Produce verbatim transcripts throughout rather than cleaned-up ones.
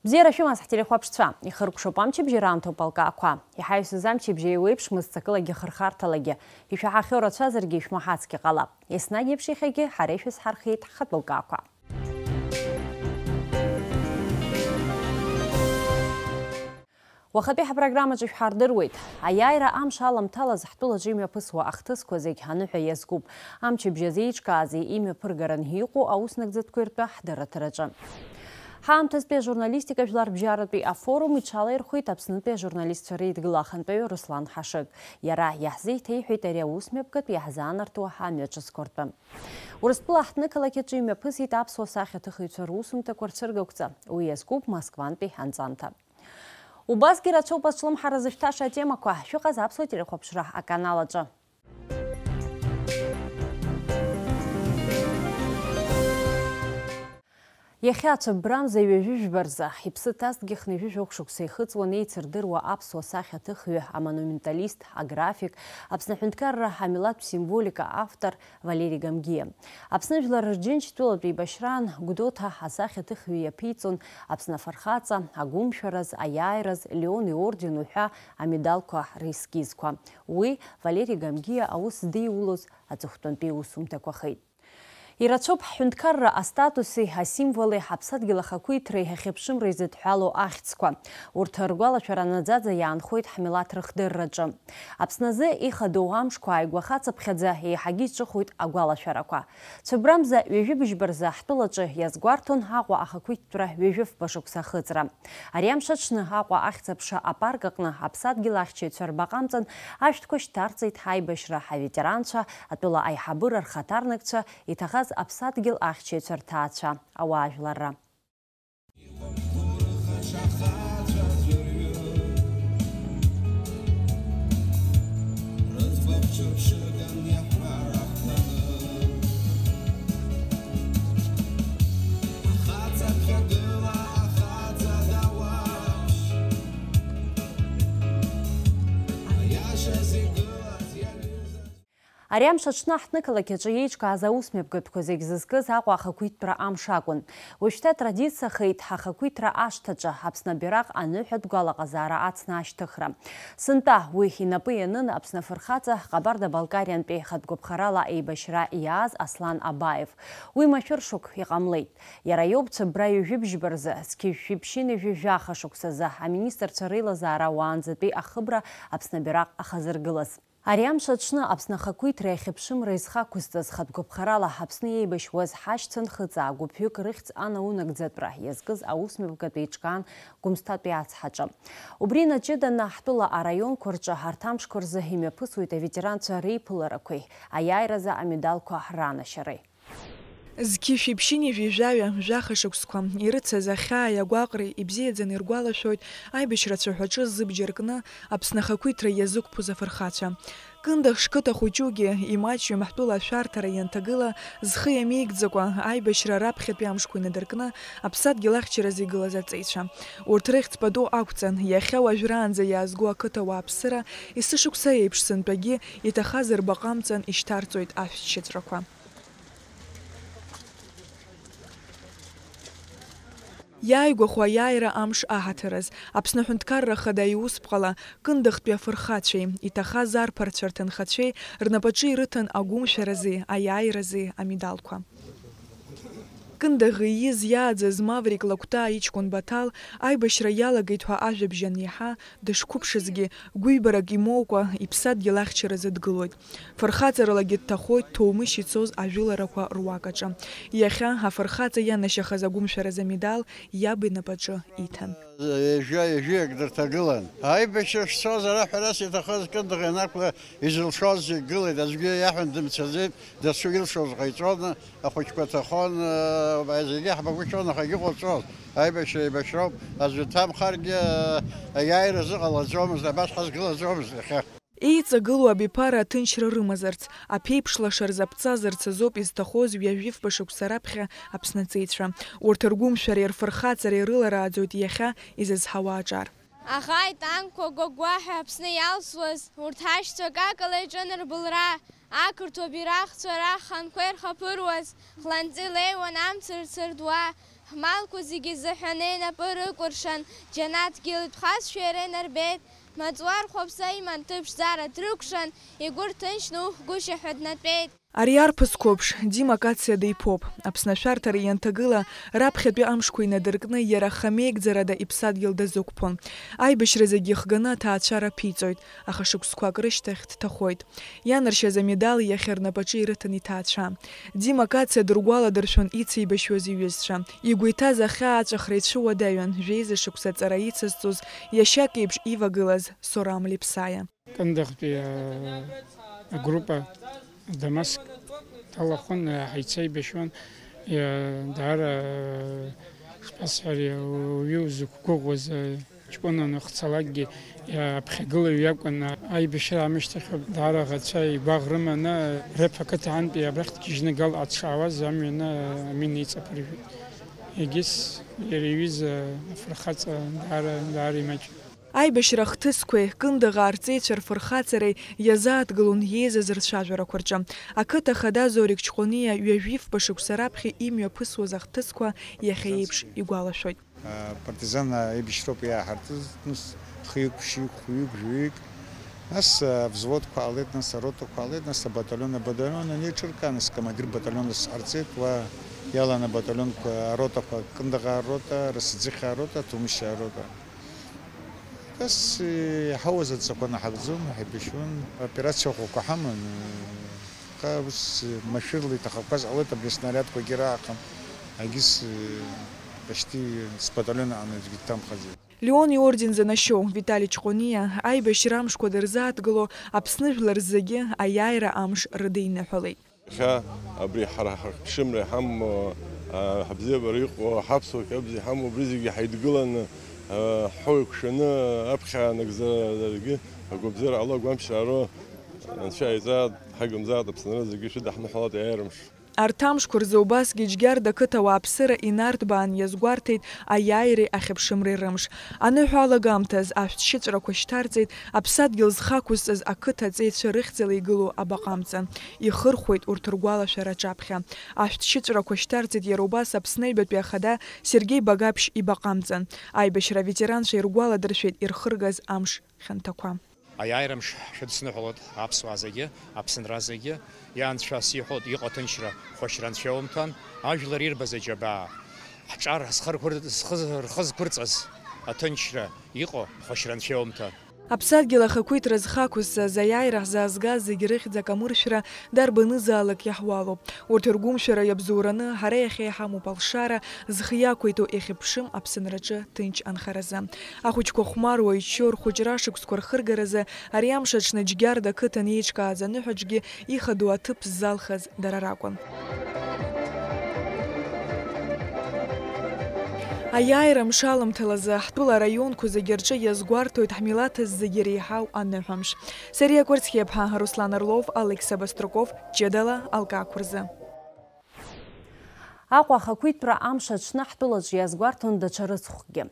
Бзиара шәымаз, ҳтелехәаԥшцәа! Ихыркәшоуп амчыбжьы раамҭоуп алкаақәа. Иҳаҩсыз амчыбжьы еиуеиԥшмызт ҵакылагьы хырхарҭалагьы. Ишәаҳахьоу рацәазаргьы ишәмаҳацгьы ҟалап. Еснагь еиԥш иахьагьы ҳара ишәызҳархиеит ҳхатәы лкаақәа. Уахатәи ҳапрограммаҿы шәҳардыруеит. Аиааира амш аламҭалаз ҳтәылаҿы имҩаԥысуа ахҭысқәа зегь аныҳәа иазкуп. Амчыбжь азеиҿкаази имҩаԥыргаран иҟоу аус нагӡатәқәеи ртәы ҳдырраҭараҿы. Ҳаамҭазтәи ажурналистика жәларбжьаратәи афорум иҽалаирхәеит Аԥснытәи ажурналистцәа реидгыла ахантәаҩы Руслан Ҳашыг. Иара иаҳзеиҭеиҳәеит ари аусмҩаԥгатә иаҳзаанартуа амҩаҿыцқәа ртәы. Урыстәыла ҳҭнықалақь аҿы имҩаԥысит аԥсуа сахьаҭыхыҩцәа русумҭақәа рцәыргақәҵа. Уи иазкуп Москвантәи анҵамҭа. Убасгьы рацәоуп азҿлымҳара зышәҭаша атемақәа. Шәыҟаз аԥсуа телехәаԥшра аканал аҿы. Иахьа цәыббрамза ҩажәи жәба рзы, иԥсы ҭазҭгьы хынҩажәи жәохә шықәса ихыҵуан еицырдыруа аԥсуа сахьаҭыхҩы, амонументалист, аграфик, Аԥсны аҳәынҭқарра амилаҭтә символика автор Валери Гамгиа. Аԥсны жәлар рџьынџьтәылатә еибашьраан Гәдоуҭа асахьаҭыхҩы иаԥиҵон Аԥсны афырхаҵа, агәымшәараз, аиааираз, Леон иорден уҳәа амедалқәа рескизқәа. Уи Валери Гамгиа аус здиулоз аҵыхәтәантәи иусумҭақәахеит. Ирацәоуп ҳҳәынҭқарра астатуси асимволи ҳаԥсадгьыл ахақәиҭреи ахьыԥшымреи зыдҳәалоу ахьӡқәа. Урҭ ргәалашәара наӡаӡа иаанхоит ҳмилаҭ рыхдырраҿы. Аԥсны азы ихадоу амшқәа ааигәа хацыԥхьаӡа еиҳагьы иҿыхоит агәалашәарақәа. Цәыббрамза ҩажәи быжьба рзы ҳтәылаҿы иазгәарҭон Аҟәа ахақәиҭтәра ҩажәи фба шықәса ахыҵра. Ари амш аҽны Аҟәа ахьӡ-аԥша апарк аҟны аԥсадгьыл ахьчаҩцәа рбаҟамҵан ашәҭқәа шьҭарҵеит ҳаибашьра аветеранцәа, атәыла аиҳабыра рхаҭарнакцәа, иҭахаз аԥсадгьыл ахьчаҩцәа рҭаацәа, ауаажәларра. Ари амш аҽны ҳҭнықалақь аҿы еиҿкааз аусмҩаԥгатәқәа зегь зызкыз Аҟәа ахақәиҭтәра амш акәын. Уажәшьҭа традициахеит ҳахақәиҭра ашҭаҿы Аԥсны абираҟ аныҳәатә гәалаҟазаара ацны ашьҭыхра. Сынтәа уи инапы ианын Аԥсны афырхаҵа, Ҟабарда-Балкариантәи хатә гәаԥхарала еибашьра иааз Аслан Абаев. Уи машәыршақә иҟамлеит. Иара иоуп цәыббра ҩажәи бжьба рзы, зқьи жәшәи ԥшьынҩажәи жәаха шықәсазы аминистрцәа реилазаара уаанӡатәи ахыбра Аԥсны абираҟ ахазыргылаз. Ари амш аҽны Аԥсны ахақәиҭра иахьыԥшымра изхақәызҵаз хатә гәаԥхарала Аԥсны иеибашьуаз ҳашьцәа нхыҵаа гәыԥҩык рыхьӡ анаунагӡатәра иазкыз аусмҩаԥгатә еиҿкаан Гәымсҭатәи ацҳаҿы. Убри инаҷыданы ҳтәыла араионқәа рҿы арҭ амшқәа рзы имҩаԥысуеит аветеранцәа реиԥыларақәеи аиааиразы амедалқәа ранашьареи. Зқьышәи ԥшьынҩажәи жәаҩа, жәаха шықәсқәа ирыцыз ахьааи агәаҟреи ибзиаӡаны иргәалашәоит аибашьра ацәаҳәаҿы зыбџьар кны Аԥсны ахақәиҭра иазықәԥоз афырхацәа. Кындыӷ шқыҭа хәыҷугьы имаҷҩым ҳтәыла ашәарҭара ианҭагыла, зхы иамеигӡакәа аибашьра раԥхьатәи амшқәа инадыркны аԥсадгьыл ахьчаразы игылаз аҵеицәа. Урҭ рыхьӡ пату ақәҵан, иахьа уажәраанӡа иаазго ақыҭа уааԥсыра, есышықәса еиԥш сынтәагьы иҭахаз рбаҟа амҵан ишьҭарҵоит ашәҭшьыҵәрақәа. Иааигәахо аиааира амш аҳаҭыраз, Аԥсны Аҳәынҭқарра Ахада иусԥҟала, Кындыӷтәи афырхацәеи, иҭахаз арԥарцәа рҭынхацәеи рнапаҿы ирыҭан агәымшәарази аиааирази амедалқәа. Кындыӷ ииз иааӡаз Маврик Лакәтаа иҷкәын Баҭал аибашьра иалагеит ҳәа ажәабжь аниаҳа, дышқәыԥшызгьы, гәыҩбарак имоукәа, иԥсадгьыл ахьчаразы дгылоит. Фырхаҵаралагьы дҭахоит Ҭоумышь ицоз ажәыларақәа руак аҿы. Иахьа афырхаҵа ианашьахаз агәымшәаразы амедал иаб инапаҿы иҭан. Ҩажәа, ҩажәиак дырҭагылан. Аибашьра шцоз ара ҳәарас иҭахыз Кындыӷ ианақәла изылшоз зегь гылеит, аӡәгьы иаҳәан дымцаӡеит, дасу илшоз ҟаиҵон, ахәыҷқәа ҭахон, зегьы ҳбагәышьон, аха иҟоуҵоз аибашьра еибашьроуп, аӡәы дҭамхаргьы, аиааира зыҟалаӡомызт, абас ҳазгылаӡомызт иахьа. Еиҵагылоу абиԥара аҭынчра рымазарц, аԥеиԥш лаша рзаԥҵазарц азоуп изҭахоз ҩажәи фба шықәса раԥхьа Аԥсны аҵеицәа. Урҭ ргәымшәареи рфырхаҵареи рыларааӡоит иахьа изызҳауа аҿар. Аӷа итанкқәа гәагәа ҳәа Аԥсны иалсуаз, урҭ ҳашьцәа акакала иҿын рбылра, ақырҭуа бираҟцәа раханқәа ирхаԥыруаз, хланҵы илеиуан амца рцырдуа, ҳмалқәа зегьы зыҳәаны инапы рыкәыршан, џьанаҭгьы илтәхазшәа иара инарбеит, маҵуар хәаԥса иман ҭыԥшӡара дрыкәшан, игәы рҭынчны ухәгәышьа ҳәа днатәеит. Ари арԥыс қәыԥш, Дима Кациа диԥоуп. Аԥсны ашәарҭара ианҭагыла, раԥхьатәи амшқәа инадыркны, иара хамеигӡарада иԥсадгьыл дазықәԥон. Аибашьра зегьы ихганы аҭаацәара ԥиҵоит, аха шықәсқәак рышьҭахь дҭахоит. Ианаршьаз амедал иахьа рнапаҿы ирыҭан иҭаацәа. Дима Кациа дыргәаладыршәон ицеибашьуаз иҩызцәа. Игәы иҭаз ахьаа аҵәахра ицәуадаҩын, жәеиза шықәса аҵара ицызҵоз, иашьак еиԥш ивагылаз Сорам Лепсаиа. Кындыӷтәи, а, агруппа Дамаск далахәын, а, ҳаицеибашьуан, иа-, даара, а, шԥасҳәари, ауаҩы узықәгәыӷуаз, а, ҷкәынан уахцалакгьы, иа-, аԥхьагылаҩ иакәын, а, аибашьра аамышьҭахь ауп, даара аӷацәа игәаӷ рыманы, а, Рыԥ ақыҭа антәи абрахь дгьежьны Гал аҿшаауаз амҩаны, а, амин еиҵаԥыржәеит. Егьыс иара иҩыза афырхаҵа даара, даара имаҷын. Аибашьра ахҭысқәеи Кындыӷаа рҵеицәа рфырхаҵареи иазааҭгылон иеизаз рцәажәарақәа рҿы. Ақыҭа хада Зорик Ҷкәыниа ҩажәифба шықәса раԥхьа имҩаԥысуаз ахҭысқәа иахьа еиԥш игәалашәоит. Апартизан аибашьроуп иааҳартыз, нас хҩык, ԥшьҩык, хәҩык, жәаҩык. Нас авзводқәа ҟалеит, нас аротақәа ҟалеит, нас абаталион, абаталион анеиҿырка, нас командир баталион сҟарҵеит, уа иалан абаталионқәа, аротақәа, Кындыӷаа рота, Расаӡыхьаа рота, Ҭумышьаа рота. Нас, э, иаҳауаз адҵақәа наҳагӡон, ҳаибашьуан, аоперациа ӷәӷәақәа ҳаман, э, аха ус, э, машәырла иҭахақәаз ҟалоит, абри аснариадқәагьы раахан, агьыс, э, почти сбаталион аҟны аӡәгьы дҭамхаӡеит. Леон иорден занашьоу Витали Ҷкәыниа аибашьра амшқәа дырзааҭгыло Аԥсны жәлар зегьы аиааира амш рыдиныҳәалеит. Иахьа абри ҳара ҳахьԥшымра иҳамоу, а, ҳабзиабара иҟоу, ҳаԥсуа кьабз иҳамоу, убри зегьы ҳаидгыланы, а, ҳхәы еиқәшәаны аԥхьа нагӡарагьы агәабзиара ҟало, агәамчра ҟало, Анцәа иҵааит, ҳагымзааит, Аԥсынра зегьы шәыдаҳныҳәалоит аиааира мшы. Арҭ амшқәа рзы убасгьы Џьгьарда ақыҭа ауааԥсыра инарҭбаан иазгәарҭеит аиааиреи ахьыԥшымреи рымш. Аныҳәа алагамҭаз ашәҭшьыҵәрақәа шьҭарҵеит аԥсадгьыл зхы ақәызҵаз ақыҭа аҵеицәа рыхьӡала игылоу абаҟа амҵан. Ихырхәеит урҭ ргәалашәара аҿаԥхьа. Ашәҭшьыҵәрақәа шьҭарҵеит иара убас Аԥсны аҩбатәи ахада Сергеи Багаԥшь ибаҟа амҵан. Аибашьра аветеранцәа иргәаладыршәеит ирхыргаз амш хьанҭақәа. Аиааира мш шәыдсныҳәалоит аԥсуаа зегьы, Аԥсынра зегьы. Иа Анцәа сиҳәоит, иҟоу аҭынчра хәашьра Анцәа иоумҭан, ажәлар ирбаз аџьабаа, ҳҿар зхы рқәыр-, зхы, рхы зқәырҵаз аҭынчра иҟоу хәашьра Анцәа иоумҭан. Аԥсадгьыл ахақәиҭра зхы ақәызҵаз, аиааира ҳзаазгаз зегь рыхьӡ акамыршәра дарбанызаалак иаҳуалуп. Урҭ ргәымшәара иабзоураны ҳара иахьа иҳамоуп алшара, зхы иақәиҭу иахьыԥшым Аԥсынраҿы ҭынч анхаразы. Ахәыҷқәа хәмаруа, иччо, рхәыҷра шықәсқәа рхыргаразы ари амш аҽны Џьгьарда ақыҭан еиҿкааз аныҳәаҿгьы ихадоу аҭыԥ ззалхыз дара ракәын. Аиааира мшаламҭалазы ҳтәыла араионқәа зегьы рҿы иазгәарҭоит ҳмилаҭ зегьы реиҳау аныҳәамш. Сариа Кәарцхиаԥҳа, Руслан Орлов, Алықьса Баструков, ҷыдала алкаақәа рзы. Аҟәа ахақәиҭтәра амш аҽны ҳтәылаҿы иазгәарҭон даҽа рыцхәкгьы.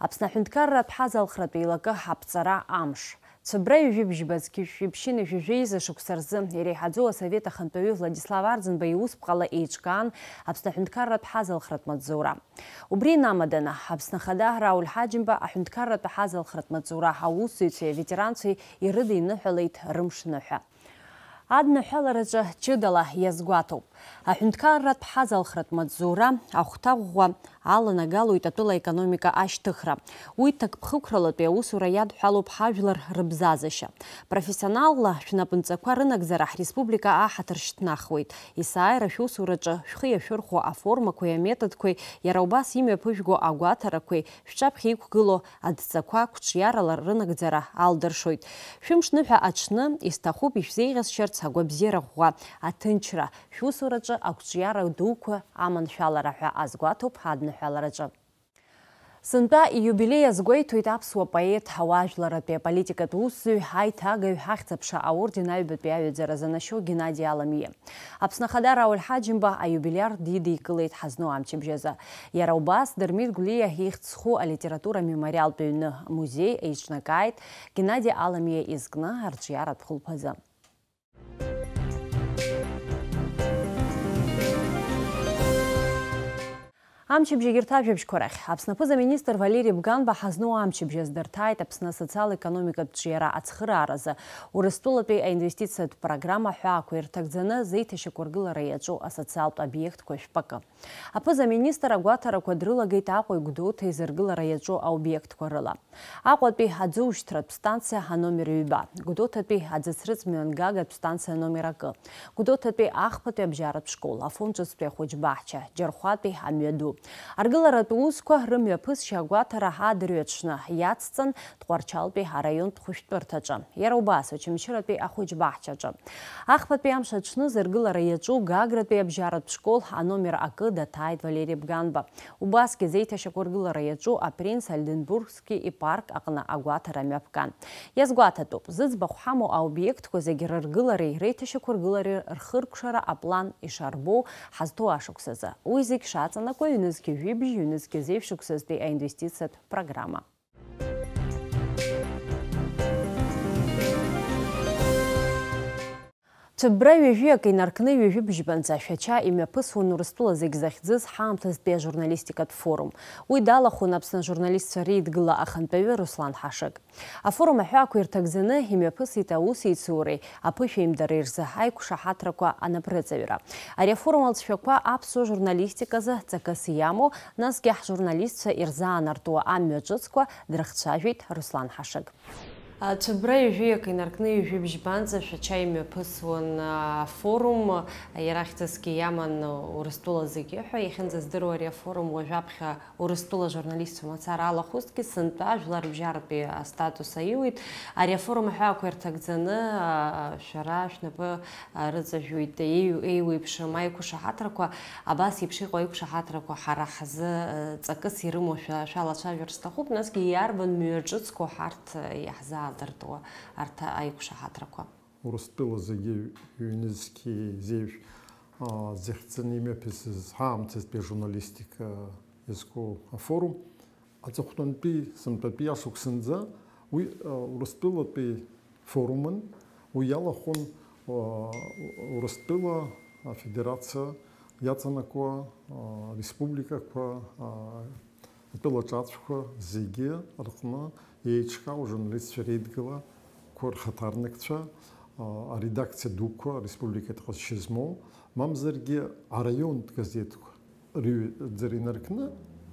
Аԥсны аҳәынҭқарратә ҳазалхратә еилакы аԥҵара амш. Цәыббра ҩажәи бжьба зқьи жәшәи ԥшьынҩажәи жәеиза шықәса рзы иреиҳаӡоу асовет ахантәаҩы Владислав Арӡынба иусԥҟала еиҿкаан Аԥсны аҳәынҭқарратә ҳазалхратә маҵзура. Убри инамаданы, Аԥсны Ахада Рауль Ҳаџьымба аҳәынҭқарратә ҳазалхратә маҵзура аусзуҩцәеи аветеранцәеи ирыдиныҳәалеит рымшныҳәа. Адныҳәалараҿы ҷыдала иазгәаҭоуп. Аҳәынҭқарратә ҳазалхратә маҵзура ахәҭа ӷәӷәа аланагалоит атәыла аекономика ашьҭыхра. Уи ҭакԥхықәралатәи аусура иадҳәалоуп ҳажәлар рыбзазашьа. Профессионалла шәнапынҵақәа рынагӡара ҳреспублика аҳаҭыр шьҭнахуеит. Есааира шәусураҿы шәхы иашәырхәо аформақәеи аметодқәеи, иара убас имҩаԥыжәго агәаҭарақәеи шәҿаԥхьа иқәгылоу адҵақәа ақәҿиарала рынагӡара алдыршоит. Шәымшныҳәа аҽны, исҭахуп ишәзеиӷьасшьарц агәабзиара ӷәӷәа, аҭынчра, шәусураҿы ақәҿиара дуқәа аманшәалара ҳәа азгәаҭоуп адныҳәалараҿы. Сынтәа ииубилеи азгәеиҭоит аԥсуа поет, ауаажәларратәи аполитикатә усзуҩ, аиҭагаҩ, ҳахьӡ-аԥша аорден аҩбатәи аҩаӡара занашьоу Геннади Аламиа. Аԥсны Ахада Рауль Ҳаџьымба аиубилиар дидикылеит ҳазну амчыбжь азы. Иара убас Дырмит Гәлиа ихьӡ зху алитература мемориалтә ҩны музеи еиҿнакааит Геннади Аламиа изкны арҿиаратә хәылԥазы. Амчыбжь егьырҭ ажәабжьқәа рахь. Аԥсны аԥыза-министр Валери Бганба ҳазну амчыбжь азы дырҭааит Аԥсны асоциал-економикатә ҿиара ацхырааразы Урыстәылатәи аинвестициатә программа аҳәаақәа ирҭагӡаны зеиҭашьақәыргылара иаҿу асоциалтә обиектқәа жәпакы. Аԥыза-министр агәаҭарақәа дрылагеит Аҟәеи Гәдоуҭеи зыргылара иаҿу аобиектқәа рыла. Аҟәатәи аӡыушьҭратә станциа аномер ҩба, Гәдоуҭатәи аӡыцрыҵ мҩангагатә станциа номер акы, Гәдоуҭатәи ахԥатәи абжьаратә школ, Афон ҿыцтәи ахәыҷбаҳча, Џьархәатәи амҩаду. Аргыларатә усқәа рымҩаԥысшьа агәаҭара адырҩаҽны иацҵан Тҟәарчалтәи араионтә хәышәтәырҭаҿы, иара убас Очамчыратәи ахәыҷбаҳчаҿы. Ахԥатәи амш аҽны зыргылара иаҿу Гагратәи абжьаратә школ аномер акы даҭааит Валери Бганба. Убасгьы зеиҭашьақәыргылара иаҿу апринц Ольденбургски ипарк аҟны агәаҭара мҩаԥган. Иазгәаҭатәуп, зыӡбахә ҳамоу аобиектқәа зегьы рыргылареи реиҭашьақәыргылареи рхыркәшара аплан ишарбоу ҳазҭоу ашықәсазы. Уи зегь шаҵанакуа, ҩнызқьи жәибжь, ҩнызқьи зеижә шықәсазтәи аинвестициатә программа. Цәыббра ҩажәи акы инаркны ҩажәи бжьбанҵа Шәача имҩаԥысуан Урыстәыла зегь захьӡыз ҳаамҭазтәи ажурналистикатә форум. Уи далахәын Аԥсны ажурналистцәа реидгыла ахантәаҩы Руслан Ҳашыг. Афорум аҳәаақәа ирҭагӡаны имҩаԥысит аусеицуреи аԥышәеимдареи рзы аиқәшаҳаҭрақәа анапрыҵаҩра. Ари афорум алҵшәақәа аԥсуа журналистиказы ҵакыс иамоу, насгьы ҳжурналистцәа ирзаанартуа амҩа ҿыцқәа дрыхцәажәеит Руслан Ҳашыг. Цәыббра ҩажәи акы инаркны ҩажәи бжьбанҵа Шәача имҩаԥысуан афорум, иара ахьӡысгьы иаман Урыстәыла зегьы ҳәа. Иахьынӡаздыруа ари афорум уажәаԥхьа Урыстәыла журналистцәа мацара алахәызҭгьы сынтәа жәларбжьаратәи астатус аиуит. Ари афорум аҳәаақәа ирҭагӡаны, а, шәара шәнапы, а, рыҵажәуеит. Еи-, еиуеиԥшым аиқәшаҳаҭрақәа, абас еиԥш иҟоу аиқәшаҳаҭрақәа ҳара ҳзы, а, ҵакыс ирымоу шәа-, шәалацәажәар сҭахуп, насгьы иарбан мҩа ҿыцқәоу ҳарҭ, а, иаҳзаадыртуа арҭ аиқәшаҳаҭрақәа? Урыстәыла зегьы ҩнызқьи зеижә, а, зыхьӡаны имҩаԥысыз ҳаамҭазтәи ажурналистика иазку афорум. Аҵыхәтәантәи сынтәатәи ашықәсынӡа уи, а, Урыстәылатәи форумын, уи иалахәын, а, Урыстәыла Афедерациа иаҵанакуа, а, республикақәа, а, атәылаҿацәқәа зегьы рҟны еиҿкаау ажурналистцәа реидгылақәа рхаҭарнакцәа, а, аредакциа дуқәа, ареспубликатә ҟазшьа змоу, мамзаргьы араионтә газеҭқәа рыҩаӡара инаркны,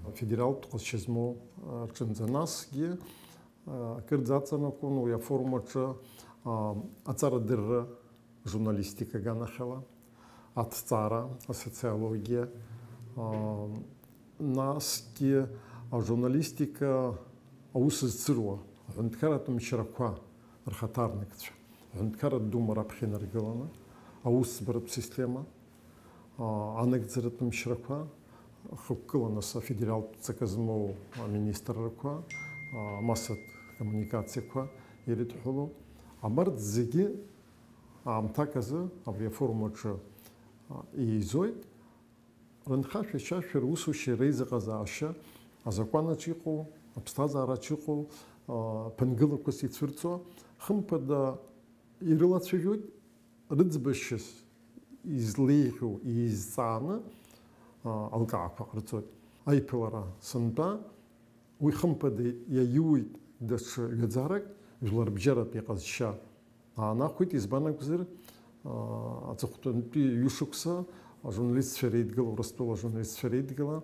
афедералтә ҟазшьа змоу, а, рҿынӡа, насгьы, а, акырӡа аҵанакуан уи афорум аҿы, а, аҵарадырра, журналистика аганахьала, аҭҵаара, асоциологиа, а, насгьы ажурналистика аус зцыруа аҳәынҭқарратә мчрақәа рхаҭарнакцәа, аҳәынҭқарратә дума раԥхьа инаргыланы, аусӡбаратә система, а, анагӡаратә мчрақәа, хықәкыла нас афедералтә ҵакы змоу аминистррақәа, а, амассатә коммуникациақәа ирыдҳәалоу, абарҭ зегьы аамҭак азы абри афорум аҿы, а, еизоит, рынхашәа-шьашәа, русушьа, реизыҟазаашьа, азакәанаҿ иҟоу, аԥсҭазаараҿ иҟоу, а, ԥынгылақәас ицәырҵуа, хымԥада, ирылацәажәоит, рыӡбашьас излеиӷьу, еизҵааны, а, алкаақәа ҟарҵоит. Аиԥылара сынтәа, уи хымԥада иаиуит даҽа ҩаӡарак, жәларбжьаратә иҟазшьа аанахәеит, избан акәзар, аа, аҵыхәтәантәи ҩышықәса ажурналистцәа реидгыла, Урыстәыла ажурналистцәа реидгыла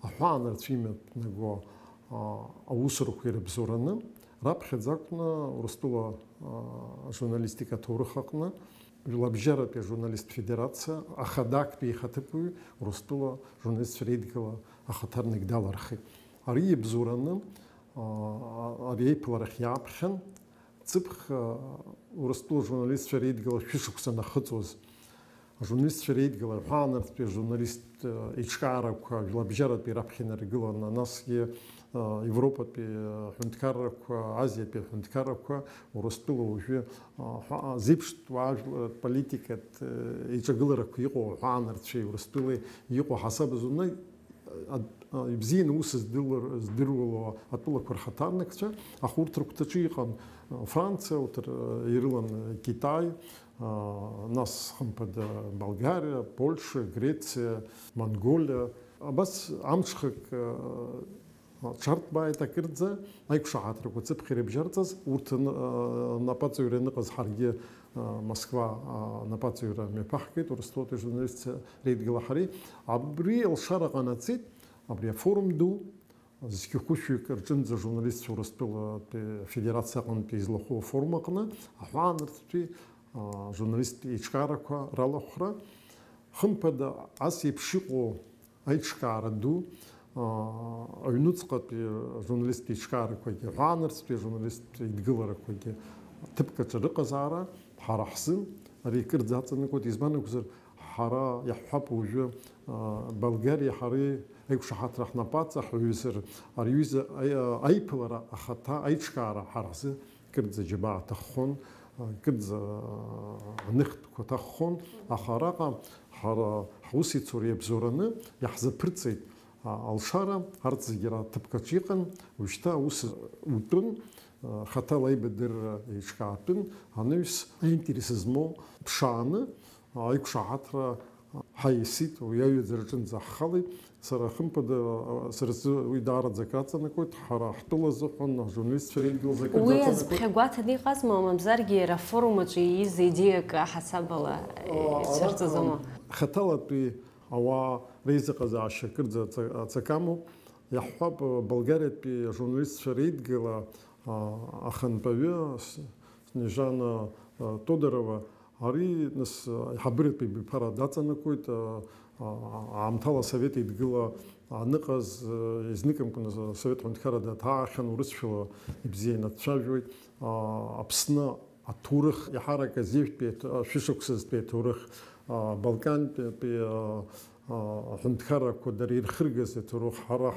аҳәаанырцә имҩаԥнаго, аа, аусурақәа ирыбзоураны, раԥхьаӡа акәны Урыстәыла, аа, ажурналистика аҭоурых аҟны Жәларбжьаратәи ажурналисттә федерациа ахада актәи ихаҭыԥуаҩ Урыстәыла ажурналистцәа реидгыла ахаҭарнак далархеит. Ари ибзоураны, аа, ари аиԥыларахь иааԥхьан, ҵыԥх, аа, Урыстәыла ажурналистцәа реидгыла шәышықәса анахыҵуаз, Ажурналистцәа реидгыла, аҳәаанырцәтәи ажурналист, э, еиҿкаарақәа, жәлабжьаратәи раԥхьа инаргыланы, насгьы, э, Европатәи, э, ҳәынҭқаррақәа, Азиатәи ҳәынҭқаррақәа, Урыстәыла уажәы, э, ҳәа-, зеиԥштәу ажәлар политикатә, э, еиҿагыларақәа иҟоу аҳәаанырцәеи Урыстәылеи иҟоу ҳасаб азы уны, а, а, ибзианы ус здыруа-, здыруало атәылақәа рхаҭарнакцәа, аха урҭ рыгәҭаҿы иҟан, а, Франциа, урҭ р-, ирылан, а, Китай, а, нас, хымԥада, Болгариа, Польша, Грециа, Монголиа. Абас амҽхак, а, ҽарҭбааит акырӡа, аиқәшаҳаҭрақәа цыԥхьара ибжьарҵаз, урҭ ан-, а, напаҵаҩра аныҟаз ҳаргьы, а, Москва, а, напаҵаҩра мҩаԥаҳгеит, Урыстәылатәи ажурналистцәа реидгыла ҳареи. Абри алшара ҟанаҵеит, абри афорум ду, зқьы хәышәҩык рҿынӡа журналистцәа Урыстәылатәи Афедерациа аҟынтәи излахәу афорум аҟны, аҳәаанырцәтәи, а, журналисттә еиҿкаарақәа ралахәра, хымԥада, ас еиԥш иҟоу аиҿкаара ду, аа, аҩнуҵҟатәи ажурналисттә еиҿкаарақәагьы, аҳәаанырцәтәи ажурналисттә еидгыларақәагьы ҭыԥк аҿы рыҟазаара ҳара ҳзы ари акырӡа аҵанакуеит, избан акәзар, ҳара иаҳҳәап уажәы, аа, Болгариеи ҳареи аиқәшаҳаҭра ҳнапаҵаҳәаҩызар, ари аҩыза аи-, аиԥылара ахаҭа аиҿкаара ҳара ҳзы кырӡа џьабаа ҭаххон, кырӡа аныхтәқәа ҭаххон, аха араҟа ҳара ҳусеицура иабзоураны иаҳзаԥырҵеит алшара, арҭ зегьы ара ҭыԥкаҿ иҟан, уажәшьҭа аус утәын, хаҭала аибадырра еиҿкаатәын, анаҩс аинтерес змоу ԥшааны аиқәшаҳаҭра ҳаиасит, уи аҩаӡараҿынӡа ҳхалеит. Сара, хымԥада, сара сзы уи даараӡа акраҵанакуеит, ҳара ҳтәыла азыҳәан, ажурналистцәа реидгьыл азы акырӡа Уи аҵанакуеит. Азԥхьагәаҭаны иҟазма, мамзаргьы афорум аҿы ииз идеиак ҳасабала О, ицәырҵӡома? Араҟа хаҭалатәи ауаа реизыҟазаашьа акырӡа аҵа-, аҵакы амоуп. Иаҳҳәап, Болгариатәи ажурналистцәа реидгыла, а, ахантәаҩы С-, Снежана, а, Тодорова, ари, нас, аиҳабыратәи абиԥара даҵанакуеит, а, а, аамҭала асовет еидгыла аныҟаз, а, изныкымкәан асовет ҳәынҭқарра даҭаахьан, урысшәала ибзианы дцәажәоит, а, Аԥсны аҭоурых, еиҳарак азеижәтәи аҭ-, ашәышықәсазтәи аҭоурых, а, Балкантәи, а, а, аҳәынҭқаррақәа дара ирхыргаз аҭоурых, ҳара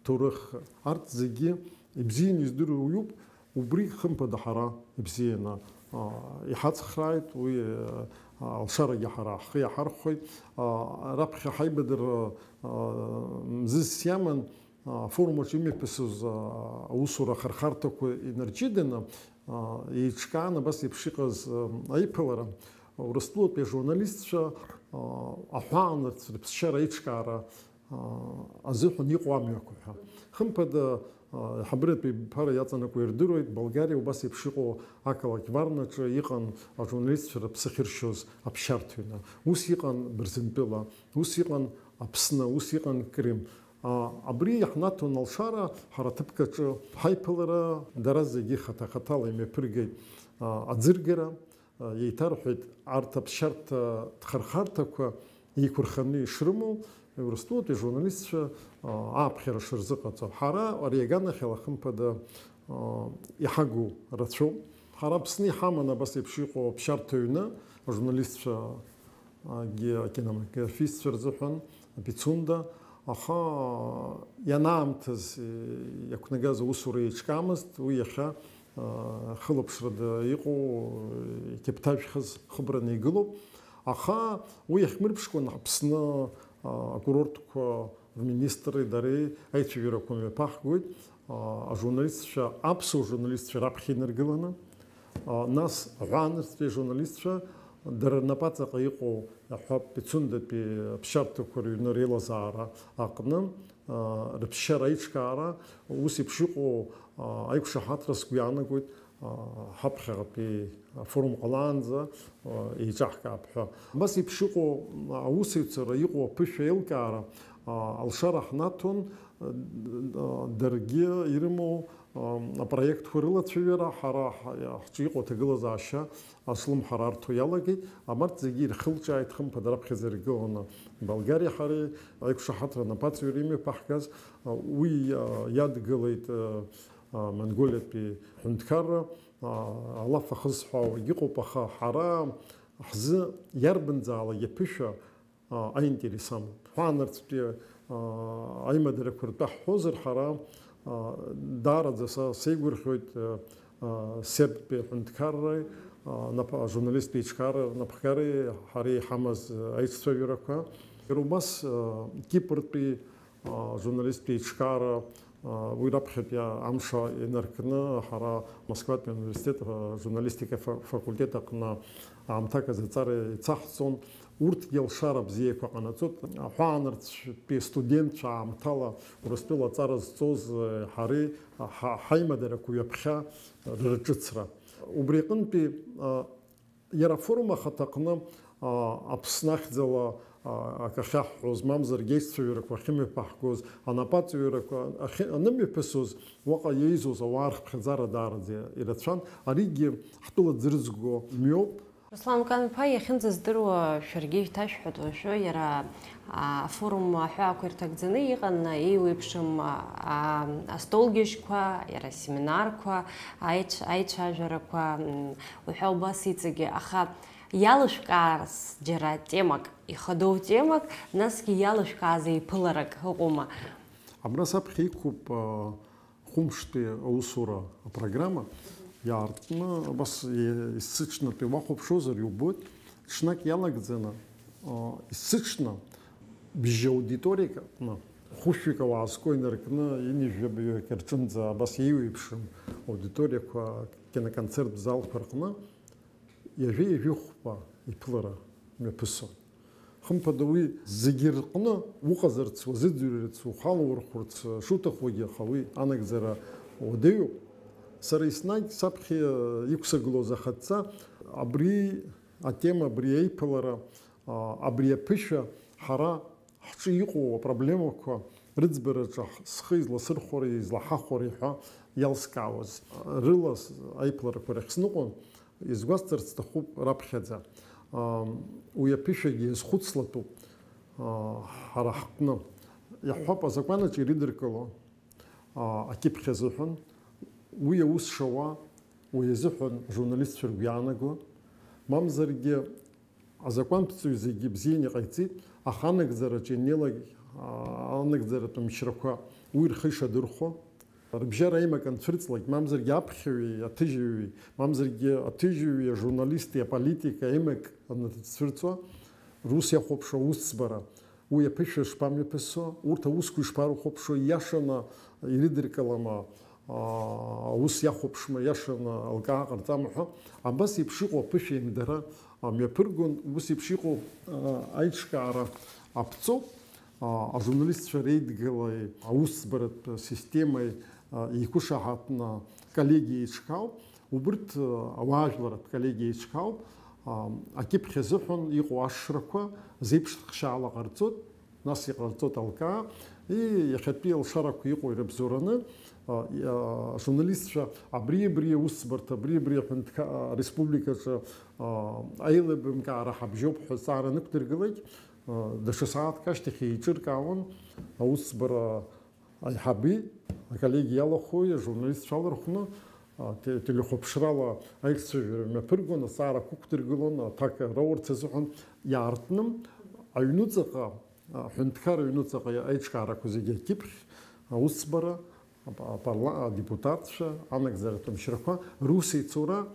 ҳҭоурых, арҭ зегьы ибзианы издыруа уаҩуп, убри хымԥада ҳара ибзианы, а, иҳацхрааит, уи, а, алшарагьы ҳара ҳхы иаҳархәоит. А, раԥхьа ҳаибадырра, а, мзызс иаман, Афорум аҿы имҩаԥысыз аусура ахырхарҭақәа инарҷыданы, еиҿкаан абас еиԥш иҟаз аиԥылара, Урыстәылатәи ажурналистцәа аҳәаанырцә рыԥсшьара аиҿкаара азыҳәан иҟоу амҩақәа ҳәа. Хымԥада, аиҳабыратәи абиԥара иаҵанакуа ирдыруеит, Болгариа убас еиԥш иҟоу ақалақь Варнаҿы иҟан ажурналистцәа рыԥсы ахьыршьоз аԥсшьарҭа ҩны. Ус иҟан Бырзентәыла, ус иҟан Аԥсны, ус иҟан Крым. А, абри иаҳнаҭон алшара, ҳара ҭыԥк аҿы ҳаиԥылара, дара зегьы хаҭа-хаҭала имҩаԥыргеит, а, аӡыргара, а, еиҭарҳәеит, арҭ аԥсшьарҭа ҭхырхарҭақәа еиқәырханы ишрымоу, Урыстәылатәи ажурналистцәа, а, ааԥхьара шырзыҟаҵо. Ҳара ари аганахьала, хымԥада, а, иҳагу рацәоуп. Ҳара Аԥсны иҳаман абас еиԥш иҟоу аԥсшьарҭа ҩны, ажурналистцәа, акинематографистцәа рзыҳәан, Пицунда, аха ианаамҭаз, иақәнагаз аусура еиҿкаамызт, уи иахьа, а, хылаԥшрада иҟоу, иқьаԥҭажәхаз хыбраны игылоуп. Аха уи иахьмырԥшқәан Аԥсны, а, акурортқәа рминистри дареи аицәажәарақәа мҩаԥаҳгоит, а, ажурналистцәа, аԥсуа журналистцәа раԥхьа инаргыланы, а, нас аҳәаанырцәтәи ажурналистцәа, дара рнапаҵаҟа иҟоу, аҳәап, Пицундатәи аԥсшьарҭақәа рыҩны реилазаара аҟны, а, рыԥсшьара аиҿкаара, ус еиԥш иҟоу, а, аиқәшаҳаҭра сгәы иаанагоит, а, ҳаԥхьаҟатәи афорум ҟалаанӡа, а, еиҿаҳкаап ҳәа. Абас еиԥш иҟоу аусеицура, иҟоу аԥышәа еилкаара, а, алшара ҳнаҭон, а, даргьы ирымоу, а, апроектқәа рылацәажәара, ҳара ҳ-, ҳҿы иҟоу аҭагылазаашьа аслымҳара арҭо иалагеит. Абарҭ зегьы ирхылҿиааит, хымԥада, раԥхьаӡа иргыланы Болгариеи ҳареи аиқәшаҳаҭра анапаҵаҩра имҩаԥаҳгаз, а, уи, а, иадгылеит, а, а, Монголиатәи ҳәынҭқарра, а, алаф ахызҳәаауагь ыҟоуп, аха ҳара, Ҳзы иарбанзаалак иаԥышәа, а, аинтерес амоуп. Ҳәаанырцәтәи, а, аимадарақәа ртәы ҳҳәозар, ҳара, а, даараӡа са сеигәырӷьоит, а, а, Сербтәи аҳәынҭқарреи, а, нап-, ажурналисттә еиҿкаара напхгареи ҳареи иҳамаз, а, аиццәажәарақәа. Иара убас, а, Кипртәи, а, ажурналисттә еиҿкаара, а, уи раԥхьатәи амш инаркны ҳара Москватәи ауниверситет, а, ажурналистика фа-, факультет аҟны аамҭак азы аҵара еицаҳҵон. Урҭгьы алшара бзиақәа ҟанаҵоит. Аҳәаанырцәтәи астудентцәа аамҭала Урыстәыла аҵара зҵоз, а, ҳареи, а, ҳа-, ҳаимадарақәа ҩаԥхьа рырҿыцра. Убри аҟынтәи, а, Иара афорум ахаҭаҟны, а, Аԥсны ахьӡала, а, акы ахьаҳҳәоз, мамзаргьы аиццәажәарақәа ахьымҩаԥаҳгоз, анапаҵаҩрақәа ахьы-, анымҩаԥысуаз, уаҟа иеизоз ауаа рхыԥхьаӡара даараӡа ирацәан. Аригьы ҳтәыла дзырӡго мҩоуп. Руслан Мкан-иԥа, иахьынӡаздыруа, шәаргьы ишәҭашәҳәоит уажәы, иара, а, афорум аҳәаақәа ирҭагӡаны иҟан, еиуеиԥшым, а, астолгьежьқәа, иара асеминарқәа, аицә-, аицәажәарақәа, м, уҳәа убас иҵегьы, аха иалышәкаарц џьара темак, ихадоу темак, насгьы иалышәкааз еиԥыларак ыҟоума? Абра саԥхьа иқәуп, а, хәымштәи аусура апрограмма, иаартны, абас, е-, есыҽнатәи уахәаԥшуазар иубоит, ҽнак иалагӡаны, а, есыҽны бжьы аудиториак аҟны хәышәҩык ауаа зқәу инаркны, ҩынҩажәаҩык рҿынӡа абас еиуеиԥшым аудиториақәа, киноконцерттә залқәа рҟны ҩажәи ҩажәи хәба иԥылара мҩаԥысуан. Хымԥада, уи зегьы рҟны уҟазарц, уазыӡырҩырц, ухала урхәырц шуҭахугьы, аха уи анагӡара уадаҩуп. Сара еснагь саԥхьа иқәсыргылоз ахатә ҵа, абри атема, абри аиԥылара, а, абри аԥышәа ҳара ҳҿы иҟоу апроблемақәа рыӡбараҿы ҳ-, схы изласырхәари, излаҳахәари ҳәа иалскаауаз. Рыла с-, аиԥыларақәа рахь сныҟәон, изгәасҭарц сҭахуп раԥхьаӡа. Ам, уи аԥышәагьы иазхәыцлатәуп, а, ҳара ҳҟны. Иаҳҳәап, азакәанаҿ ирыдыркыло, а, акьыԥхь азыҳәан, уи аус шауа, уи азыҳәан ажурналистцәа ргәы иаанаго, мамзаргьы Азакәанԥҵаҩ зегьы бзианы иҟаиҵеит, аха анагӡараҿы ианнеилак, аа, анагӡаратә мчрақәа уи рхы ишадырхәо, рыбжьара аимак анцәырҵлак, мамзаргьы аԥхьаҩи аҭыжьҩи, мамзаргьы аҭыжьҩи ажурналисти аполитики аимак анцәырҵуа, рус иахәаԥшуа аусӡбара, уи аԥышәа шԥамҩаԥысо, урҭ аусқәа ишԥарыхәаԥшуа, ииашаны ирыдыркылама, аа, аус иахәаԥшма, ииашаны алкаа ҟарҵама ҳәа, абас еиԥш иҟоу аԥышәа еимдара мҩаԥыргон, ус еиԥш иҟоу, аа, аиҿкаара аԥҵоуп, аа, ажурналистцәа реидгылеи аусӡбаратә системеи, аа, еиқәышаҳаҭны коллегиа еиҿкаауп, убырҭ, аа, ауаажәларратә коллегиа еиҿкаауп, аа, акьыԥхь азыҳәан иҟоу ашшрақәа зеиԥш хшьаала ҟарҵоит. Нас иҟарҵоит алкаа, и, иахьатәи алшарақәа иҟоу ирыбзоураны, а, и, а, ажурналистцәа абри-абри аусӡбарҭа, абри-абри аҳәынҭқа-, а, ареспубликаҿы, а, аилибамкаара ҳабжьоуп ҳәа азҵаара анықәдыргылак, а, даҽа сааҭк ашьҭахь еиҿыркаауан аусӡбара аиҳаби, аколлегиа иалахәи, ажурналистцәа алархәны, а, те-, телехәаԥшрала аиццәажәара мҩаԥыргон, азҵаарақәа ықәдыргылон, аҭак раурц азыҳәан иаартны аҩнуҵаҟа, аҳәынҭқарра аҩнуҵаҟа аиҿкаарақәа зегьы акьыԥхь, аусӡбара, апарла-, адепутатцәа, анагӡаратә мчрақәа русеицура,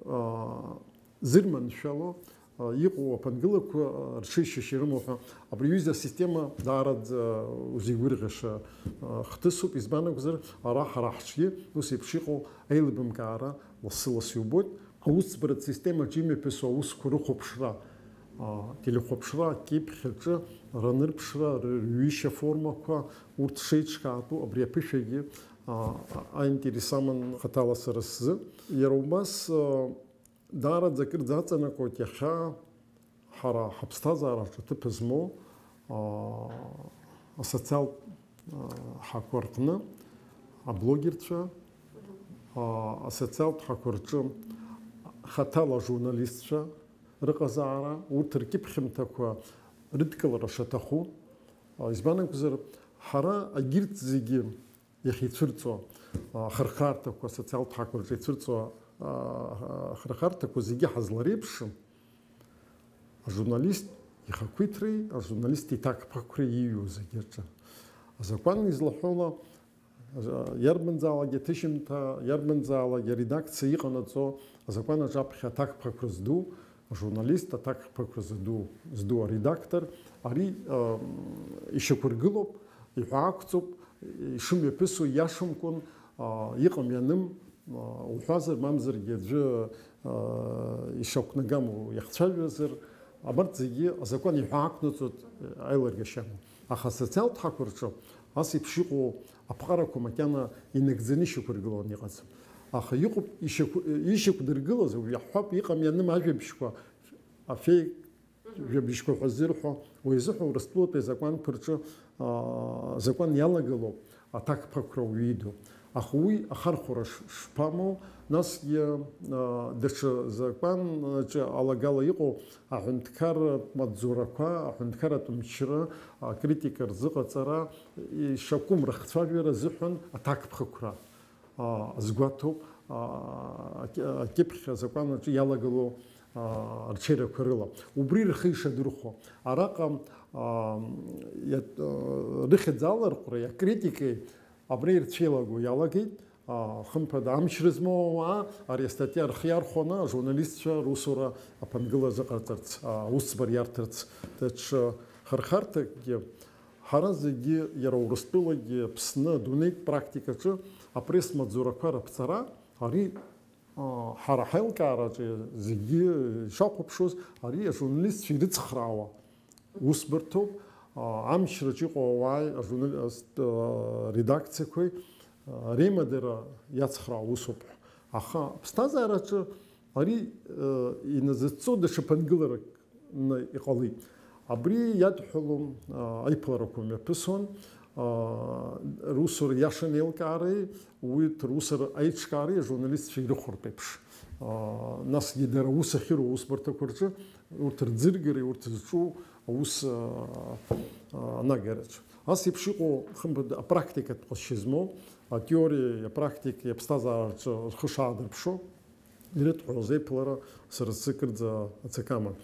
а, зырманшәало, а, иҟоу аԥынгылақәа, а, рҽеишьышьа ирымоу ҳәа, абри аҩыза асистема даараӡа узеигәырӷьаша, а, хҭысуп, избан акәзар, ара ҳара ҳҿгьы ус еиԥш иҟоу аилибамкаара лассы-ласс иубоит. Аусӡбаратә системаҿ имҩаԥысуа аусқәа рыхәаԥшра, а, телехәаԥшра, акьыԥхь аҿы ранырԥшра, ры-, рҩышьа формақәа, урҭ шеиҿкаатәу абри аԥышәагьы, а, аинтерес аман хаҭала сара сзы. Иара убас, а, даараӡа акырӡа аҵанакуеит иахьа ҳара ҳаԥсҭазаараҿы ҭыԥ змоу, аа, асоциалтә, аа, ҳақәа рҟны аблогерцәа, аа, асоциалтә ҳақәа рҿы хаҭала ажурналистцәа рыҟазаара, урҭ ркьыԥхьымҭақәа рыдкылара шаҭаху. Избан акәзар, ҳара агьырҭ зегьы иахьицәырҵуа, а, ахырхарҭақәа, асоциалтә ҳақәа рҿы ицәырҵуа, а, ахырхарҭақәа зегьы ҳазлареиԥшым, Ажурналист ихақәиҭреи ажурналист иҭакԥхықәреи ииҩуа зегьы рҿы. Азакәан излаҳәола, иарбанзаалак аҭышьымҭа, иарбанзаалак аредакциа иҟанаҵо, азакәан аҿаԥхьа аҭакԥхықәра зду ажурналист, аҭакԥхықәра зду, зду аредактор, ари, ам, ишьақәыргылоуп, иҳәаақәҵоуп, ишымҩаԥысуа иашамкәан, а, иҟам-ианым, а, уҳәазар, мамзаргьы аӡәы, а, ишақәнагаму иахцәажәазар, абарҭ зегьы азакәан иҳәаақәнаҵоит, аилыргашьа амоу. Аха асоциалтә ҳақәа рҿы ас еиԥш иҟоу аԥҟарақәа макьана инагӡаны ишьақәыргыланы иҟаӡам. Аха иҟоуп ишьақәы-, ишьақәдыргылаз, уажә иаҳҳәап, иҟам-ианым ажәабжьқәа, афеи-, Мгм. Жәабжьқәа ҳәа ззырҳәо, уи азыҳәа Урыстәылатәи азакәанқәа рҿы, аа, азакәан иалагало аҭакԥхықәра уаҩы иду. Аха уи ахархәара ш-, шԥамоу? Насгьы, аа, даҽа закәанаҿы алагала иҟоу аҳәынҭқарратә маҵзурақәа, аҳәынҭқарратә мчра, акритика рзыҟаҵара, ишакәым рыхцәажәара азыҳәан аҭакԥхықәра. Аа, азгәаҭоуп, аа, аки-, акьыԥхь азакәанаҿы иалагало, аа, арҽеирақәа рыла. Убри рхы ишадырхәо. Араҟа, аа, иат-, аа, рыхьӡ аларҟәреи акритикеи абра ирцәеилаго иалагеит. Аа, хымԥада, амчра змоу ауаа ари астатиа рхы иархәаны ажурналистцәа русура аԥынгыла азыҟарҵарц, аа, аусӡбара иарҭарц даҽа хырхарҭакгьы. Ҳара зегьы, иара Урыстәылагьы, Аԥсны, адунеитә практикаҿы апресс-маҵзурақәа раԥҵара, ари, а, ҳара ҳаилкаараҿы зегьы ишахәаԥшуаз, ари ажурналистцәа ирыцхраауа усбарҭоуп, а, амчраҿ иҟоу ауааи ажурнал-, а, редакциақәеи, а, реимадара иацхраауа усуп. Аха аԥсҭазаараҿы ари, а, иназыҵҵо даҽа ԥынгыларак ны иҟалеит. Абри иадҳәалон, аа, аиԥыларақәа мҩаԥысуан, аа, русура иаша анеилкаареи, урҭ русура аиҿкаареи ажурналистцәа ирыхәартә еиԥш. Аа, насгьы дара аус ахьыруа аусбарҭақәа рҿы урҭ рӡыргареи урҭ зҿу аус, аа, аа, анагараҿы. Ас еиԥш иҟоу, хымԥада, апрактикатә ҟазшьа змоу, атеориеи апрактикеи аԥсҭазаараҿы рхы шаадырԥшо, ирыдҳәалаз аиԥылара сара сзы кырӡа ацакы аман.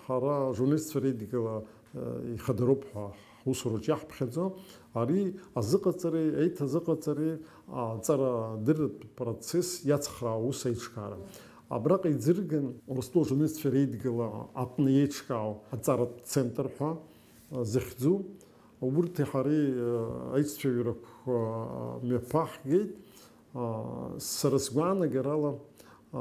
Ҳара ажурналистцәа реидгыла, э, ихадароуп ҳәа ҳусураҿы иаҳԥхьаӡо, ари азыҟаҵареи аиҭазыҟаҵареи аҵарадырратә процесс иацхраауа аус аиҿкаара. Абраҟа иӡырган Урыстәыла ажурналистцәа реидгыла аҟны еиҿкаау аҵаратә центр ҳәа, э, зыхьӡу, Урҭи ҳареи, э, аицәажәарақәа мҩаԥаҳгеит. Э, сара сгәаанагарала, э,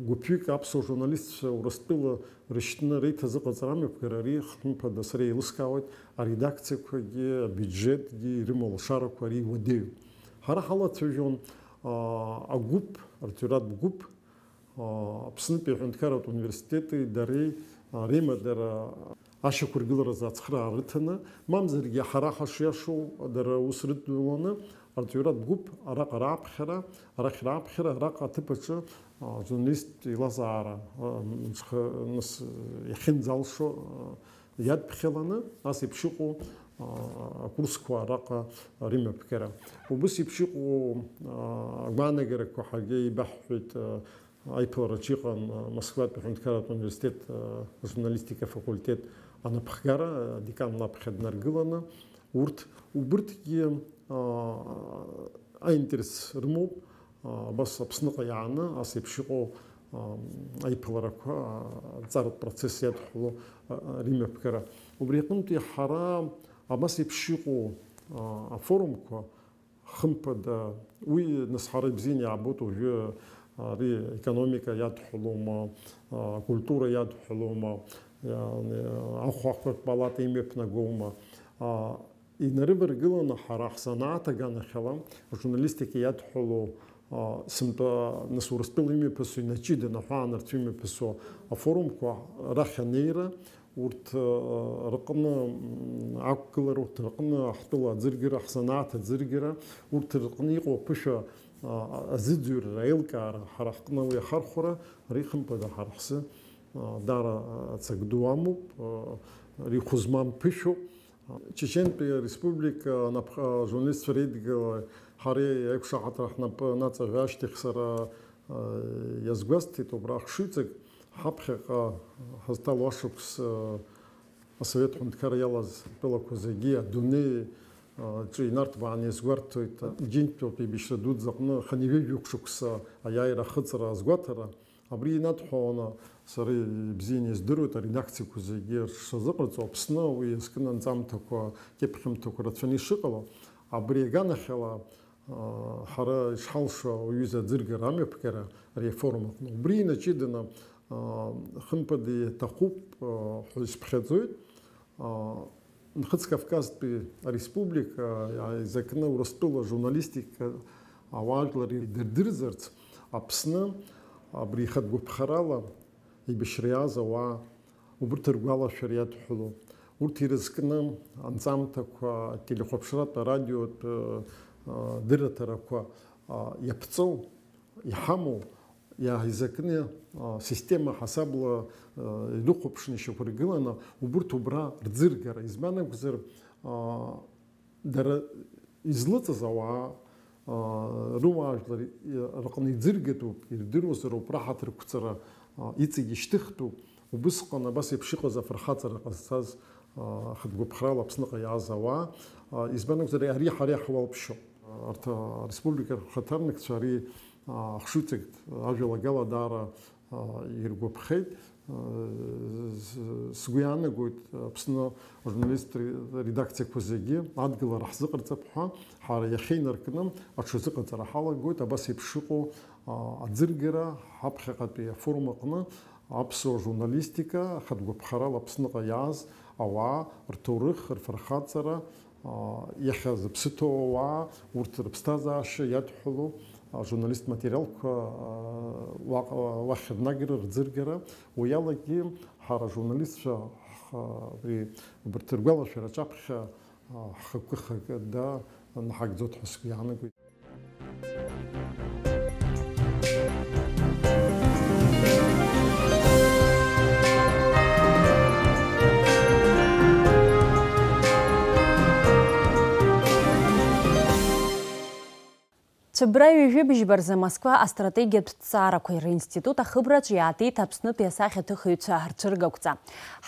гәыԥҩык аԥсуа журналистцәа Урыстәыла рышьҭны реиҭазыҟаҵара амҩаԥгара ари, хымԥада, сара еилыскаауеит, аредакциақәагьы, абиуџьетгьы ирымоу алшарақәа ари уадаҩуп. Ҳара ҳалацәажәон, э, агәыԥ, арҵаҩратә гәыԥ, Аԥснытәи аҳәынҭқарратә университети дареи реимадара ашьақәыргыларазы ацхыраара рыҭаны, мамзаргьы ҳара ҳашиашоу дара аус рыдуланы, арҵаҩратә гәыԥ араҟа рааԥхьара, арахь рааԥхьара, араҟа аҭыԥ аҿы ажурналист илазаара, а, мҽха-, нас, иахьынӡалшо, а, иадԥхьаланы, ас еиԥш иҟоу, а, акурсқәа араҟа рымҩаԥгара. Убыс еиԥш иҟоу, а, агәаанагарақәа ҳаргьы еибаҳҳәеит, а, аиԥылараҿы иҟан, а, Москватәи аҳәынҭқарратә университет, а, ажурналистика афакультет анапхгара, а, адекан лаԥхьа днаргыланы, урҭ, убырҭгьы, а, аинтерес рымоуп, а, абас Аԥсныҟа иааны, ас еиԥш иҟоу, а, аиԥыларақәа, а, аҵаратә процесс иадҳәало, а, а, рымҩаԥгара. Убри аҟынтәи ҳара абас еиԥш иҟоу, а, афорумқәа, хымԥада, уи нас ҳара ибзианы иаабоит уажәы, ари аекономика иадҳәалома, а, акультура иадҳәалома, а, ахәаахәҭратә палата имҩаԥнагома, а, инарываргыланы ҳара ҳзанааҭ аганахьала ажурналистика иадҳәалоу, а, сынтәа, нас Урыстәыла имҩаԥысуа, инаҷыданы аҳәаанырцә имҩаԥысуа афорумқәа рахь анеира, урҭ, а, рҟны, м, ақәгылара, урҭ рҟны ҳтәыла аӡыргара, ҳзанааҭ аӡыргара, урҭ рҟны иҟоу аԥышәа, а, азыӡырҩра, аилкаара ҳара ҳҟны уи ахархәара, ари хымԥада ҳара ҳзы, а, даара ацак ду амоуп, а, ари хәы змам ԥышәоуп. Чечентәи ареспублика анапхгара, ажурналистцәа реидгыла ҳареи аиқәшаҳаҭра ҳнапы анаҵаҳәа ашьҭахь сара, а, иазгәасҭеит, убра ахшыҩҵак, Ҳаԥхьаҟа ҳазҭало ашықәс, а, асовет ҳәынҭқарра иалаз атәылақәа зегьы адунеи, а, аҿы инарҭбааны иазгәарҭоит, а, Џьынџьтәылатә еибашьра дуӡӡа аҟны хынҩажәи жәохә шықәса аиааира ахыҵра азгәаҭара. Абри инадҳәаланы сара ибзианы издыруеит аредакциақәа зегьы шазыҟарҵо Аԥсны, уи иазкны анҵамҭақәа, кьыԥхьымҭақәа рацәаны ишыҟало. Абри аганахьала, ҳара ишҳалшо ауаҩы изы аӡыргара амҩаԥгара ари афорум аҟны. Убри инаҷыданы, хымԥада иаҭахуп ҳәа исыԥхьаӡоит, Нхыҵ Кавказтәи ареспублика изакны Урыстәыла журналистика ауаажәлар идырдырзарц Аԥсны абри ихатә гәаԥхарала еибашьра иааз ауаа, убырҭ ргәалашәара иадҳәалоу, урҭ ирызкны анҵамҭақәа, ателехәаԥшратә, арадиотә, а, дырраҭарақәа, а, иаԥҵоу, иҳамоу, иааизакны, а, система ҳасабла, а, ирыхәаԥшны ишьақәыргыланы, убырҭ убра рӡыргара, избан акәзар, а, дара излыҵыз ауаа, аа, руаажәлар рҟны иӡыргатәуп, ирдыруазароуп раҳаҭырқәҵара, аа, иҵегь ишьҭыхтәуп. Убысҟан абас еиԥш иҟаз афырхаҵара ҟазҵаз, аа, хатәгәыԥхрала Аԥсныҟа иааз ауаа, аа, избан акәзар, ари ҳара иаҳуалԥшьоуп. Арҭ ареспублика рхаҭарнакцәа ари, аа, ахшыҩҵак ажәалагала даара иргәаԥхеит. Сгәы иаанагоит, Аԥсны ажурналисттә редакциақәа зегьы адгылара ҳзыҟарҵап ҳәа, ҳара иахьа инаркны аҽазыҟаҵара ҳалагоит, абас еиԥш иҟоу аӡыргара ҳаԥхьаҟатәи афорум аҟны аԥсуа журналистика ахатә гәаԥхарала Аԥсныҟа иааз ауаа рҭоурых, рфырхаҵара, Иахьа зыԥсы ҭоу ауаа, урҭ рыԥсҭазаашьа иадҳәалоу ажурналисттә материалқәа уаҟа, уахь рнагара, рӡыргара, уи алагьы ҳара ажурналистцәа ҳ-, абри, убарҭ ргәалашәара аҿаԥхьа ҳхықәкы хада наҳагӡоит ҳәа сгәы иаанагоит. Цәыббра ҩажәи быжьба рзы Москва астратегиатә ҭҵаарақәа ринститут ахыбраҿ иаатит Аԥснытәи асахьаҭыхыҩцәа рцәыргақәҵа.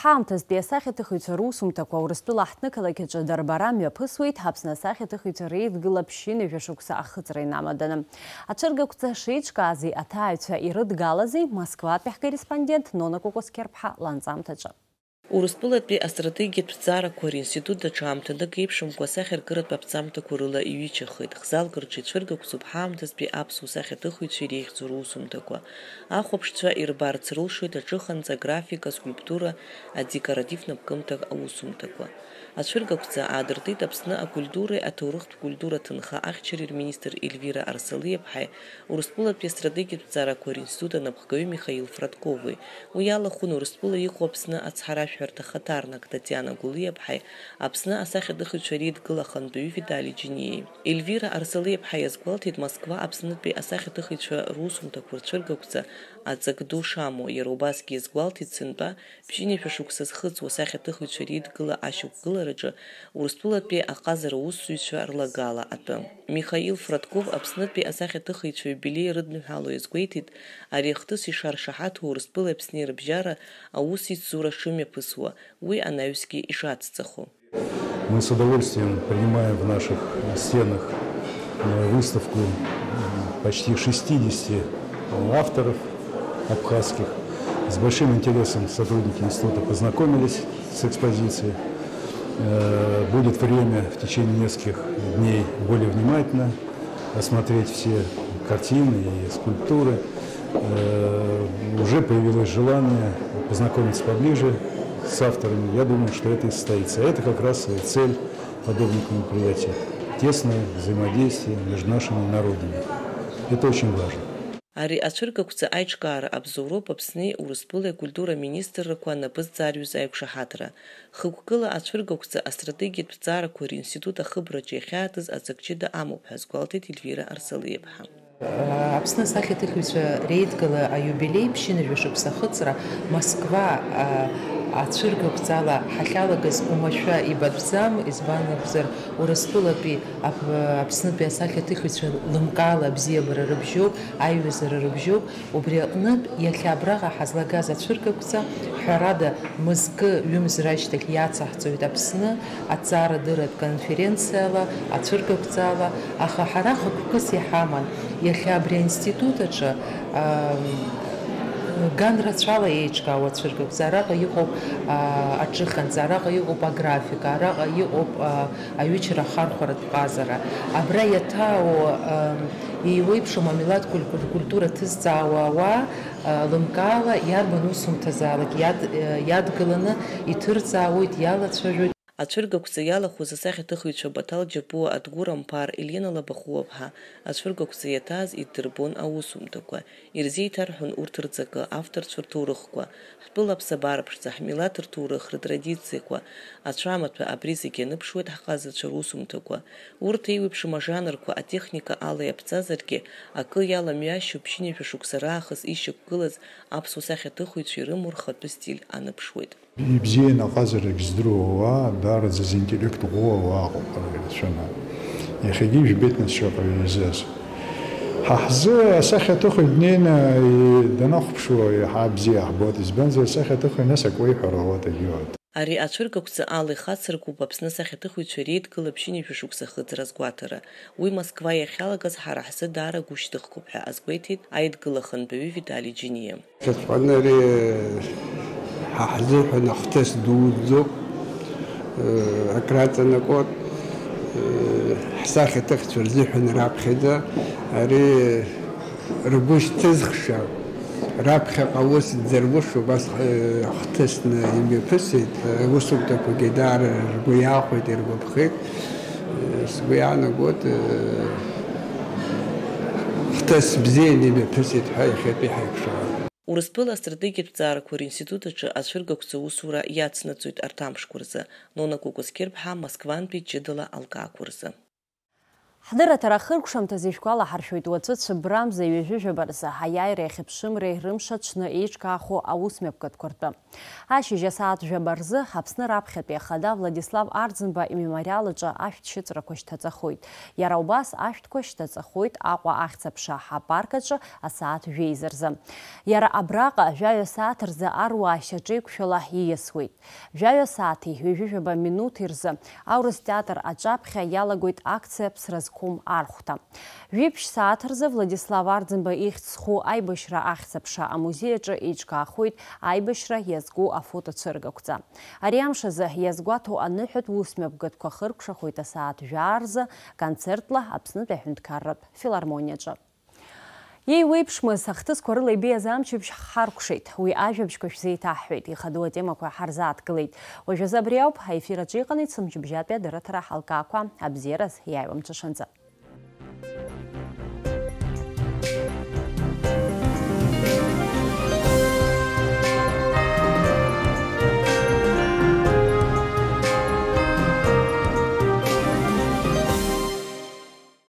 Ҳаамҭазтәи асахьаҭыхыҩцәа русумҭақәа Урыстәыла аҳҭнықалақь аҿы дарбара мҩаԥысуеит Аԥсны асахьаҭыхыҩцәа реидгыла ԥшьынҩажәа шықәса ахыҵра инамаданы. Ацәыргақәҵа шеиҿкаази аҭааҩцәа ирыдгалази Москватәи ҳкорреспондент Нона Кәакәасқьарԥҳа ланҵамҭаҿы. Урыстәылатәи астратегиатә ҭҵаарақәа ринститут даҽа аамҭанык еиԥшымкәа асахьаркыратә аԥҵамҭақәа рыла иҩычахеит. Хзалк рҿы ицәыргақәҵоуп ҳаамҭазтәи аԥсуа сахьаҭыхыҩцәа иреиӷьӡоу русумҭақәа. Ахәаԥшцәа ирбарц рылшоит аҿыханҵа, аграфика, аскульптура, адекоративтә напкымҭа аусумҭақәа. Ацәыргақәҵа аадыртит Аԥсны акультуреи аҭоурыхтә культура ҭынха ахьчареи рминистр Ельвира Арсалиаԥҳаи Урыстәылатәи астратегиатә ҭҵаарақәа ринститут анапхгаҩы Михаил Фраткови. Уи иалахәын Урыстәыла иҟоу Аԥсны ацҳаражәҳәарҭа хаҭарнак Татиана Гәлиаԥҳаи Аԥсны асахьаҭыхыҩцәа реидгыла ахантәаҩы Витали Џьениеи. Ельвира Арсалиаԥҳа иазгәалҭеит Москва Аԥснытәи асахьаҭыхыҩцәа русумҭақәа рцәыргақәҵа аҵак ду шамоу, иара убасгьы иазгәалҭеит сынтәа ԥшьынҩажәа шықәса зхыҵуа асахьаҭыхыҩцәа реидгыла ашьақәгылараҿы Урыстәылатәи аҟазара усзуҩцәа рлагала атәы. Михаил Фратков Аԥснытәи асахьаҭыхыҩцәа иубилеи рыдныҳәало иазгәеиҭеит, ари ахҭыс ишаршаҳаҭу Урыстәылеи Аԥсни рыбжьара аусеицура шымҩаԥысуа, уи анаҩсгьы ишацҵахо. Мы с удовольствием принимаем в наших стенах, э, выставку, м, почти шестидесяти авторов абхазских. С большим интересом сотрудники института познакомились с экспозицией. Э, будет время в течение нескольких дней более внимательно осмотреть все картины и скульптуры. Э, уже появилось желание познакомиться поближе с авторами. Я думаю, что это и состоится. Это как раз и цель подобных мероприятий. Тесное взаимодействие между нашими народами. Это очень важно. Ари ацәыргақәҵа аиҿкаара абзоуроуп Аԥсни Урыстәылеи акультура министррақәа анапы зҵарҩыз аиқәшаҳаҭра. Хықәкыла ацәыргақәҵа астратегиатә ҭҵаарақәа ринститут ахыбраҿы иахьаатыз аҵак ҷыда амоуп ҳәа азгәалҭеит Ельвира Арсалиаԥҳа. Аԥсны асахьаҭыхҩцәа реидгыла аиубилеи ԥшьынҩажәа шықәса ахыҵра Москва, а, Ацәыргақәҵала ҳахьалагаз уамашәа ибатәӡам, избан акәзар, Урыстәылатәи Ап-, Аԥснытәи асахьаҭыхҩцәа лымкаала абзиабара рыбжьоуп, аиҩызара рыбжьоуп. Убри аҟнытә, иахьа абраҟа ҳазлагаз ацәыргақәҵа, ҳәарада, мызкы, ҩымз рашьҭахь иацаҳҵоит Аԥсны аҭҵаарадырратә конференциала, ацәыргақәҵала, аха ҳара хықәкыс иҳаман. Иахьа абри аинститут аҿы, ам, ган рацәала еиҿкаау ацәыргақәҵа, араҟа иҟоуп, а, аҿыханҵа, араҟа иҟоуп аграфика, араҟа иҟоуп, а, аҩычара ахархәаратә ҟазара. Абра иаҭаау, ам, еиуеиԥшым амилаҭ куль-, культура ҭызҵаауа ауаа, а, лымкаала иарбан усумҭазаалак иад-, а, иадгыланы иҭырҵаауеит, иалацәажәоит. Ацәыргақәҵа иалахәыз асахьаҭыхыҩцәа Баҭал Џьапуа, Адгәыр Амԥар, Елена Лабахәуаԥҳа, ацәыргақәҵа иаҭааз иддырбон аусумҭақәа, ирзеиҭарҳәон урҭ рҵакы, авторцәа рҭоурыхқәа, ҳтәыла аԥсабара ԥшӡа, ҳмилаҭ рҭоурых, рытрадициақәа, ацәамаҭәа, абри зегьы аныԥшуеит ҳҟазацәа русумҭақәа. Урҭ еиуеиԥшым ажанрқәа атехника ала иаԥҵазаргьы, акы иаламҩашьо ԥшьынҩажәа шықәса раахыс ишьақәгылаз аԥсуа сахьаҭыхыҩцәа ирымоу рхатәы стиль аныԥшуеит. Ибзианы аҟазарагь здыруа ауаа, даараӡа зинтеллект ӷәӷәоу ауаа ыҟоуп ара ирацәаны. Иахьагьы ижәбеит нас шаҟаҩы изыз. Ҳа ҳзы асахьаҭыхҩы днеины и-, данахәаԥшуа иаҳа бзиа ҳбоит, избанзар асахьаҭыхҩы нас акы уеиҳәар ауадагьы иоуеит. Ари ацәыргақәҵа ала ихацыркуп Аԥсны асахьаҭыхҩцәа реидгыла ԥшьынҩажәа шықәса ахыҵра азгәаҭара. Уи Москва иахьалагаз ҳара ҳзы даара гәышьҭыхгоуп ҳәа азгәеиҭеит аидгыла ахантәаҩы Витали Џьиниа. Ҵәҟьаны ари ҳа ҳзыҳәан ахҭыс дуӡӡоуп, акраҵанакуеит, ҳсахьаҭыхцәа рзыҳәан раԥхьаӡа ари ргәы шьҭызхша, раԥхьаҟа ус дзырмышу убас хҭысны имҩаԥысит, аусумҭақәагьы даара ргәы иахәеит, иргәаԥхеит, сгәы иаанагоит, хҭыс бзианы имҩаԥысит ҳәа иахьатәи ҳаиқәшәара. Урыстәыла астратегиатә ҭҵаарақәа ринститут аҿы ацәыргақәҵа аусура иацнаҵоит арҭ амшқәа рзы, Нона Кәыкәсқьырԥҳа Москвантәи ҷыдала алкаақәа рзы. Ҳдырраҭара ахыркәшамҭазы ишәгәалаҳаршәоит уаҵәы цәыббрамза ҩажәижәаба рзы аиааира иахьыԥшымреи рымш аҽны еиҿкаахо аусмҩаԥгатәқәа ртәы. Ашьыжь асааҭ жәаба рзы Аԥсны раԥхьатәи ахада Владислав Арӡынба имемориал аҿы ашәҭ шьыҵәрақәа шьҭаҵахоит. Иара убас ашәҭқәа шьҭаҵахоит Аҟәа ахьӡ-аԥша апарк аҿы асааҭ жәеиза рзы. Иара абраҟа жәаҩа сааҭ рзы аруаа шьаҿеиқәшәала ииасуеит. Жәаҩа сааҭи ҩажәижәаба минуҭи рзы аурыс театр аҿаԥхьа иалагоит акциа Ԥсра зқәым архәҭа. Жәиԥшь сааҭ рзы Владислав Арӡынба ихьӡ зху аибашьра ахьӡ-аԥша амузеи аҿы еиҿкаахоит аибашьра иазку афотоцәыргақәҵа. Ари амш азы иазгәаҭоу аныҳәатә усмҩаԥгатәқәа хыркәшахоит асааҭ жәаа рзы концертла Аԥснытәи аҳәынҭқарратә филармониаҿы. Еиуеиԥшмыз ахҭысқәа рыла ибеиаз амчыбжь ҳхаркәшеит. Уи ажәабжьқәа шәзеиҭаҳҳәеит, ихадоу атемақәа ҳарзааҭгылеит. Уажәазы абри ауп, аефир аҿы иҟан ицымчыбжьатәи адырраҭара ҳалкаақәа. Абзиараз, иааиуа амҽышанӡа.